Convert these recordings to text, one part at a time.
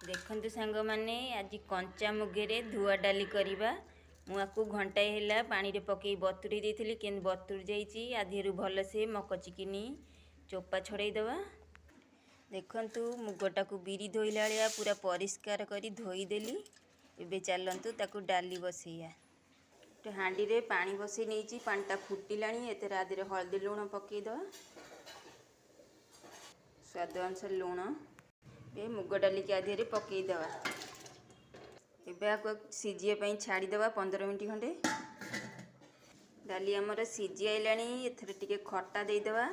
ଦେଖନ୍ତୁ ସାଙ୍ଗମାନେ, ଆଜି କଞ୍ଚା ମୁଗରେ ଧୁଆ ଡାଲି କରିବା। ମୁଁ ଆକୁ ଘଣ୍ଟାଏ ହେଲା ପାଣିରେ ପକାଇ ବତୁରେଇ ଦେଇଥିଲି, କେମିତି ବତୁରି ଯାଇଛି। ଆ ଦେହରୁ ଭଲସେ ମକଚିକିନି ଚୋପା ଛଡ଼େଇ ଦେବା। ଦେଖନ୍ତୁ, ମୁଗଟାକୁ ବିରି ଧୋଇଲା ଭଳିଆ ପୁରା ପରିଷ୍କାର କରି ଧୋଇଦେଲି। ଏବେ ଚାଲନ୍ତୁ ତାକୁ ଡାଲି ବସେଇବା। ଗୋଟେ ହାଣ୍ଡିରେ ପାଣି ବସେଇ ନେଇଛି, ପାଣିଟା ଫୁଟିଲାଣି। ଏଥିରେ ଆ ଦେହରେ ହଳଦୀ ଲୁଣ ପକାଇଦେବା, ସ୍ୱାଦ ଅନୁସାରେ ଲୁଣ। ଏବେ ମୁଗ ଡାଲିକି ଆ ଦେହରେ ପକାଇଦେବା। ଏବେ ଆକୁ ସିଝିବା ପାଇଁ ଛାଡ଼ିଦେବା 15 ମିନିଟ୍ ଖଣ୍ଡେ। ଡାଲି ଆମର ସିଝି ଆଇଲାଣି। ଏଥିରେ ଟିକେ ଖଟା ଦେଇଦେବା।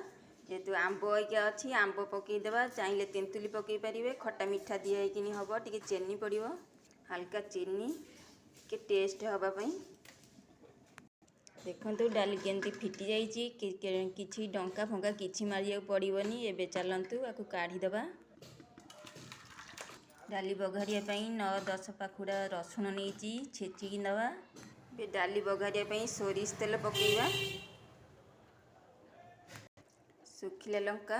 ଯେହେତୁ ଆମ୍ବ ହେଇକା ଅଛି, ଆମ୍ବ ପକାଇଦେବା। ଚାହିଁଲେ ତେନ୍ତୁଲି ପକାଇ ପାରିବେ। ଖଟା ମିଠା ଦିଆ ହେଇକିନି ହେବ। ଟିକେ ଚିନି ପଡ଼ିବ, ହାଲକା ଚିନି, ଟିକେ ଟେଷ୍ଟ ହେବା ପାଇଁ। ଦେଖନ୍ତୁ, ଡାଲି କେମିତି ଫିଟି ଯାଇଛି। କିଛି ଡଙ୍କା ଫଙ୍କା କିଛି ମାରିବାକୁ ପଡ଼ିବନି। ଏବେ ଚାଲନ୍ତୁ ଆକୁ କାଢ଼ିଦେବା। ଡାଲି ବଘାରିବା ପାଇଁ 9-10 ପାଖୁଡ଼ା ରସୁଣ ନେଇଛି, ଛେଚିକି ନେବା। ଏବେ ଡାଲି ବଘାରିବା ପାଇଁ ସୋରିଷ ତେଲ ପକାଇବା, ଶୁଖିଲା ଲଙ୍କା,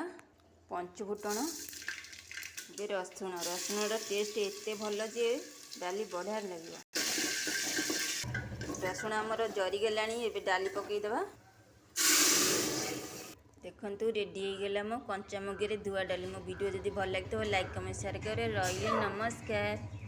ପଞ୍ଚୁ ଫୁଟଣ, ଏବେ ରସୁଣ। ରସୁଣର ଟେଷ୍ଟ ଏତେ ଭଲ ଯେ ଡାଲି ବଢ଼ିଆ ଲାଗିବ। ରସୁଣ ଆମର ଜରିଗଲାଣି, ଏବେ ଡାଲି ପକାଇଦେବା। ଦେଖନ୍ତୁ, ରେଡ଼ି ହେଇଗଲା ମୋ କଞ୍ଚା ମୁଗରେ ଧୁଆ ଡାଲି। ମୋ ଭିଡ଼ିଓ ଯଦି ଭଲ ଲାଗିଥିବ, ଲାଇକ୍, କମେଣ୍ଟ, ସେୟାର କରିବେ। ରହିଲି, ନମସ୍କାର।